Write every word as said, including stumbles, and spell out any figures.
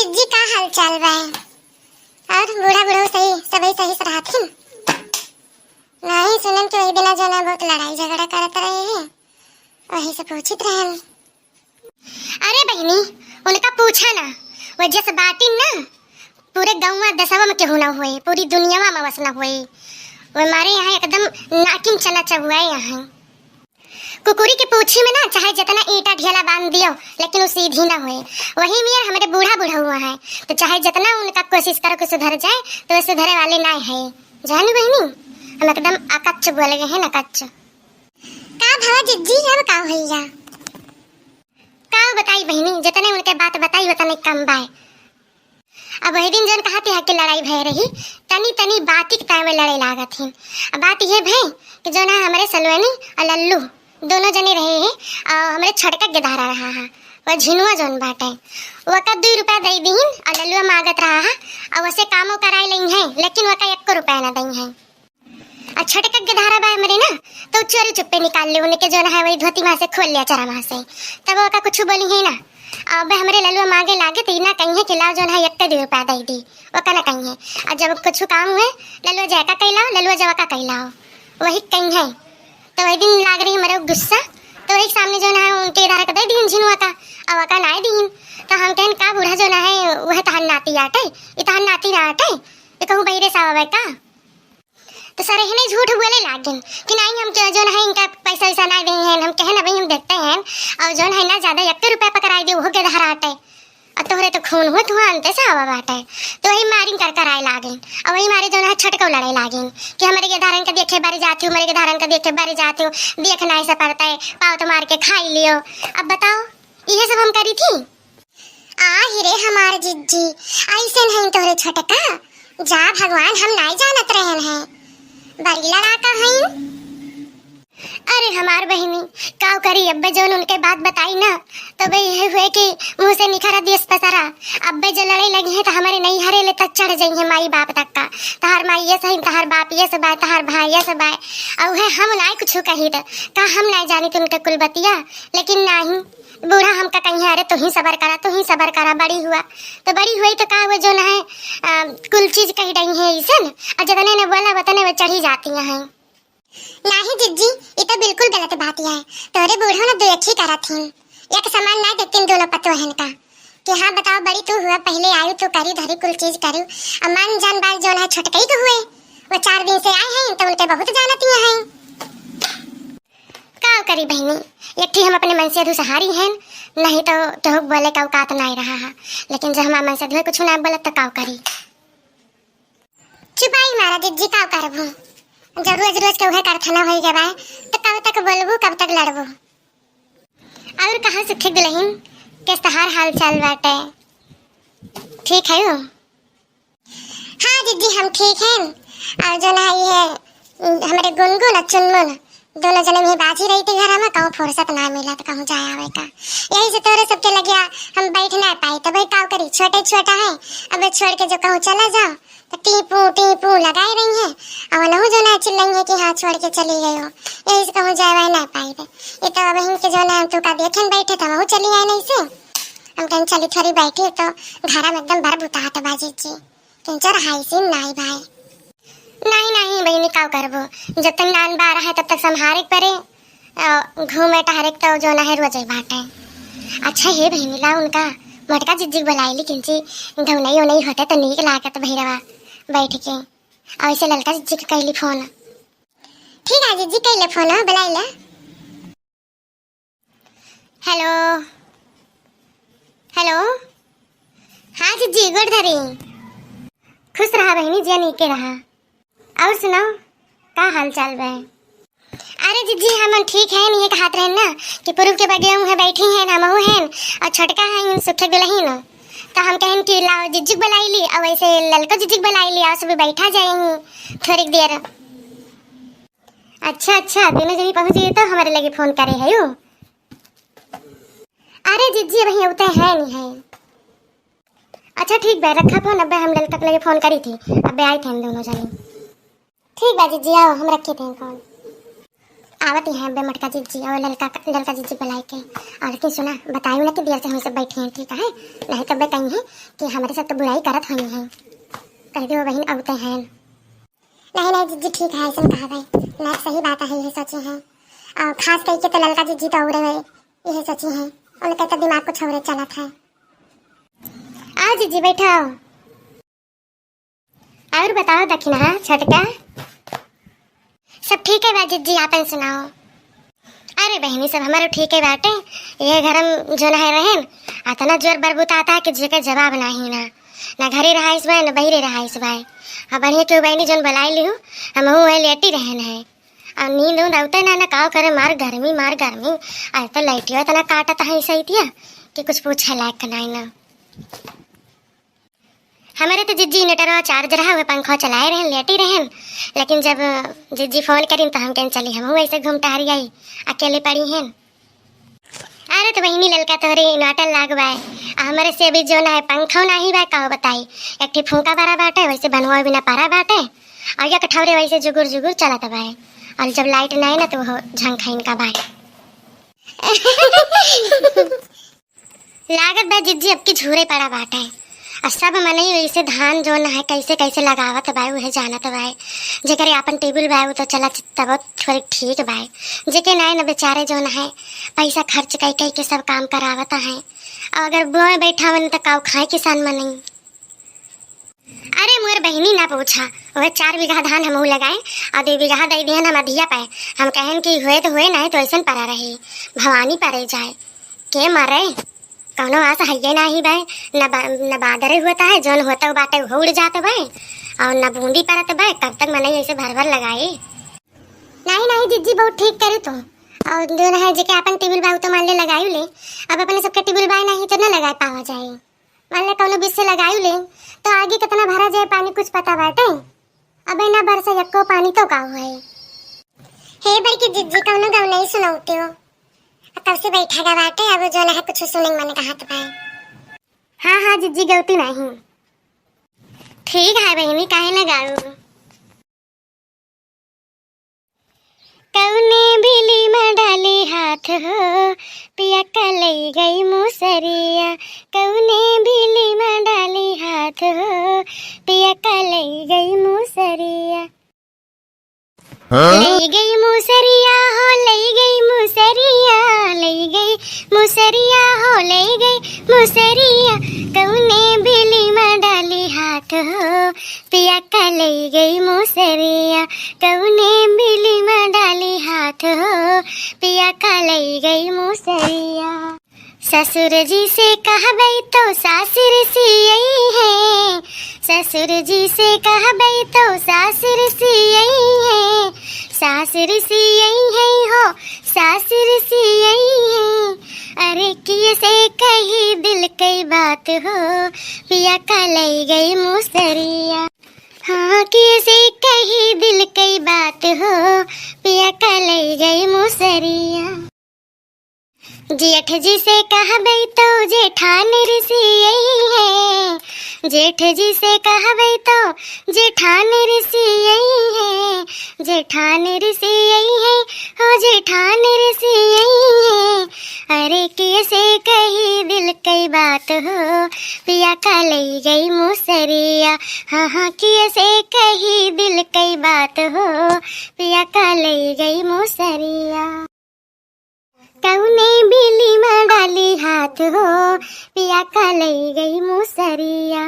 जी, का हाल चाल बा? और बूढ़ा बूढ़ऊ सही, सबही सही से रहथिन? नहीं, सुनन कि वही दिना जौन है बहुत लड़ाई झगड़ा करत रहे हैं, वही से पूछित रहन। अरे बहिनी, उनका पूछा ना, वो जस बाटिन ना, पूरे गौवा देशवा में केहू ना होए, पूरी दुनियावा में वस ना होए। वो हमारे यहाँ एकदम नाकिन चना चबुआए यहाँ। कुकुरी के पूछी में ना चाहे जितना ईंटा ढेला बांध दियो, लेकिन वो सीधी ना होए। वही मियर हमरे बूढ़ा बूढ़ा हुआ है, तो चाहे जितना उनका कोशिश करो कि सुधर जाए, तो वो सुधरे वाले ना है। जानी बहिनी, हम एकदम अकच्छ बोले गए हैं, अकच्छ। का भवा जिज्जी, अब का होइया? का बताई बहिनी, जितने उनके बात बताई उतने कम बाय। अब वही दिन जौन कहा थे कि लड़ाई भय रही, तनी तनी बाती के ताय में लड़े लागत हिन। अब बात ये भय कि जौन है हमरे सलोनी और लल्लू दोनों जने रहे हैं, और हमरे छोटका गेदहरा रहा है, वो झिनुआ जौन बाटे, वका दुई रुपया दे दीन और लल्लुआ मांगत रहा है, और वसे कामो कराए लई हैं, लेकिन वका एको रुपया ना दई हैं। आ छोटका गेदहरा बा हमरे ना, तो चोरी चुप्पे निकाल ले उनके जौन है वही धोती वहाँ से खोल लिया चरा वहाँ से, तब ओका कुछ बोली है ना। अब हमरे ललुआ मांगे लागे तो ई ना कही है कि लाओ जौन है एक दो रुपया दे दी, ओका ना कही है। और जब कुछ काम हुए, ललुआ जैका कह लाओ, ललुआ जवाका कह लाओ, वही कही है। तो वही दिन लाग रही हमारे गुस्सा, तो वही सामने जौन है उनके गेदहरा का दे दीन झिनुआ का, और ओका ना दीन। तो हम कहन का बूढ़ा जौन है वह तहन नाती आटे, ये तहन नाती ना आटे, ये कहूँ बहिरे सावा का। तो सरहने झूठ बोले लागिन कि नहीं, हम के जौन है इनका पैसा वैसा ना दे हैं, हम कहन अभी हम देते हैं, और जौन है ना ज्यादा एक रुपया पकड़ाई दे, वो गेदहरा आटे, और तोहरे तो खून हुए, तू आनते से आवा बाटे। तो वही मारिन कर कराए लागिन, और वही मारे जौन है छोटको लड़े लागिन कि हमरे गेदहरन का देखे बारी जाती हूँ, हमरे गेदहरन का देखे बारी जाती हूँ, देख नहीं से पड़ता है, पाव तो मार के खाई लियो। अब बताओ, इहे सब हम करी थी? आहि रे हमार जिज्जी, अइसन हईन तोहरे छोटका? जा भगवान, हम नाई जानत रहन हैं। बड़ी लड़ाका हईन। अरे हमार बहिनी, काव करी, अब्बे जौन उनके बात बताई ना, तबे यह हुए कि मुँह से निखरा दियस पसरा। अब्बे जो लड़े लगी हैं तो हमारे नैहरे ले तक चढ़ जाई हैं माई बाप तक का। तहार माई ये सही, तहार बाप ये सब आए, तहार भाई ये सब आए। और है हम नाई कुछ कही तो का हम नाई जानी तुमके कुल बतिया, लेकिन नाही। बूढ़ा हमका कही है, "अरे तू ही सबर करा, तू ही सबर करा, बड़ी हुआ।" तो बड़ी हुई तो का हुआ, जौन है, आ, कुल चीज कही रही है इसन, और जतने ने बोला वतने वो चढ़ी जाती हैं। नाही जिज्जी, ये तो बिल्कुल गलत बात है। तोरे बूढ़ो ना दो एक ही करत हिन, एक समान ना देखतीन दोनों पतोहन का कि हाँ बताओ, बड़ी तू हुआ, पहले आयु तो करी धरी कुल चीज करू, और मन जान बाल जौन है छोटकई के हुए, वो चार दिन से आए हैं तो उनके बहुत जानती हैं। का करी बहिनी, एक ठी हम अपने मन से अधू सहारी हैं, नहीं तो केहू बोले का औकात नाई रहा है, लेकिन जब हमार मन से अधुए कुछ ना बोलत तो का करी। चुपाई मारा जिज्जी, का करबू, जब रोज रोज के उहे कारखाना होई गवा है, तो कब तक बोलबू, कब तक लड़बू? और कहाँ सुखी दुल्हन, किस तहार हाल चाल बाटे, ठीक है हो? हाँ जिज्जी, हम ठीक हैं। और जौन है ये, हमारे गुनगुन और चुनमुन दोनों जने में बाजी रही थी घर में, कहूँ फुर्सत ना मिला तो कहूँ जाए आवे का। यही से तोरे सबके लगिया हम बैठ ना पाई, तो भाई का करी, छोटे छोटा है, अब छोड़ के जो कहूँ चला जाओ तो टीपू टीपू लगाए रही है, और नहु जौन है चिल्लाई है कि हाँ छोड़ के चली गई हो, यही से कहूँ जाए वाए ना पाई रे। ये तो अब इनके जौन है तू का देखे बैठे तो वहू चली आए नहीं से, हम कहीं चली थोड़ी बैठी तो घर में एकदम भर बुतात बा जिज्जी। किंचर हाई सीन नाई भाई। नाई, नाई बहिनी, का करबो? जब तक नान बार है, तब तक संभारे के परे। अ, घूमे टहरे के तो जौन है, रोजे बाटे। अच्छा, हे बहिनी, ला उनका मोटका जिज्जी के बुलाइली, किंची गौनई ओनई होते तो नीक लागत भैरवा बैठ के। और ऐसे ललका जिज्जी के कैली फोन। ठीक है जिज्जी, कैले फोन, बुलाइले। हेलो, हेलो। हाँ जिज्जी, गोड़ धरी। खुश रहा बहिनी, जिया नीके रहा। और सुनाओ, का हाल चाल बा? अरे जिज्जी, हम ठीक हैं, ये कहत रहन ना कि पूर्व के बगिया में बैठी हैं, हमहू हैं, और छोटका हैं सुखे दुल्हन। तो हम कहन कि लाओ जिज्जी के बुलाई ली, और वैसे ललको जिज्जी के बुलाई ली, और सब बैठा जाए थोड़ी देर। अच्छा, अच्छा, दोनों जनी पहुँच गई तो हमारे लगे फोन करे है यू। अरे जिज्जी, अबहीं उते है नहीं है। अच्छा ठीक बा, रखा फोन, अबे हम ललका के लगे फोन करी थी, अबे आई थे हम दोनों जनी। ठीक बा जिज्जी, आओ हम रखे थे फोन। आवत ही हैं अबे मोटका जिज्जी और ललका, ललका जिज्जी बुलाए के। और लेकिन सुना, बताइयो ना कि देर से हम सब बैठे हैं, ठीक है? नहीं तो अबे कहीं है कि हमरे सब तो बुराई करत होई हैं। कह दियो बहिन अबते हैं। नहीं, नहीं जिज्जी, ठीक है, ऐसन कहा भाई। नहीं, सही बात है, यही सोची हैं। और खास करके तो ललका जिज्जी तो और है, यही सोची हैं। उनके तो दिमाग कुछ और चलत है। आओ जिज्जी, बैठो। और बताओ दखिनहा छोटका। सब ठीक है बा जिज्जी, आपन सुनाओ। अरे बहिनी, सब हमारो ठीक है बाटे। ये घर में जो ना है रहन, अतना जोर बरबुताता है कि जेकर जवाब नाही ना। ना घरे रहाइस बाय, ना बहिरे रहाइस बाय। हाँ, बढ़िया क्यों बहिनी जोन बुलाई लिहू, हमहू वही लेटी रहन है। और नींद उंद अवते ना, ना काव करे, मार गर्मी, मार गर्मी। आज तो लाइटियो इतना काटत है सैतिया कि कुछ पूछे लायक नहीं ना। हमरे तो जिज्जी इन्वर्टर चार्ज रहा, वह पंखा चलाए रहन, लेटी रहन। लेकिन जब जिज्जी फोन करिन तो हम कहन चली हमहू ऐसे घूम टहरी आई, अकेले पड़ी हैं। अरे तो बहिनी ललका तोहरे इन्वर्टर लाग बाय, आ हमरे से अभी जो ना है पंखा नाही बाय, का बताई। एक ठे फूंका बरा बाटे, वैसे बनवा बिना परा बाटे, और एक ठौरे वैसे जुगुर जुगुर चलत बाय। और जब लाइट नाही ना तो वो झंखाइन का बाय। लागत बा जिज्जी अब की झूरे पड़ा बाटे। आ सब मनई वैसे धान जोन है कैसे कैसे लगावत बाय, उहे जानत बाय। जेकरे आपन टेबुल बाय, उ तो चला तब थोड़े ठीक बाय। जेके नाय न बेचारे जोन है पैसा खर्च कई कई के सब काम करावत है। और अगर बोए बैठावन तो काव खाए किसान मनई। अरे मोर बहिनी ना पूछा, वह चार बीघा धान हमहू लगाए और दो बीघा दे दिहन हम अधिया पे। हम कहन कि हुए तो हुए, नहीं तो ऐसन परा रही, भवानी परे जाए, के मरे, कौनो आस हइये नाही बाय। न बा-, न बादरे होता है, जौन होता बाटे वो उड़ जात बाय, और न बूंदी पड़त बाय। कब तक मनई ऐसे भर भर लगाई? नहीं नहीं जिज्जी, बहुत ठीक करे तो। और जो है जेके आपन टेबुल बा उ तो मान ले लगाई ले, अब अपने सबके टेबुल बाय नहीं तो न लगा पावा जाए। मान ले कौनो बीच से लगाई ले तो आगे कितना भरा जाए पानी कुछ पता बाटे? अबे ना बरसा यक्को पानी तो का हुआ है। हे बड़की जिज्जी, कौनो गौ नहीं सुनावते हो। अब कब से बैठा का बाटे, अब जो ना है कुछ सुने मन कहा तो भाई। हाँ हाँ जिज्जी, गौती नहीं। ठीक है बहिनी, काहे ना गाऊ। कउने बिली में डाली हाथ हो, पिया का लई गई मुसरिया। कउने बिली में डाली हाथ हो, पिया का लई गई मुसरिया। हाँ? लई गई मुसरिया हो, लई गई मुसरिया, लई गई मुसरिया हो, लई गई मुसरिया। कउने बिली में डाली हाथ हो, पिया का लई गई मुसरिया। कउने बिली में डाली हाथ हो, पिया का लई गई मुसरिया। ससुर जी से कहबै तो सास रिसियई है, ससुर जी से कहबै तो सास रिसियई है, सास रिसियई है हो, सास रिसियई है। अरे किए से कही दिल कई बात हो, पिया का लई गई मुसरिया। हाँ, किए से कही दिल कई बात हो, पिया का लई गई मुसरिया। जेठ जी से कहबै तो जेठान रिसियई है, जेठ जी से कहबै तो जेठान रिसियई है, जेठान रिसियई है, हो जेठान रिसियई है। अरे किए से कही दिल कई बात हो, पिया का लई गई मुसरिया। हाँ हाँ, किए से कही दिल कई बात हो, पिया का लई गई मुसरिया। कउने बिली में डाली हाथ हो, पिया का लई गई मुसरिया।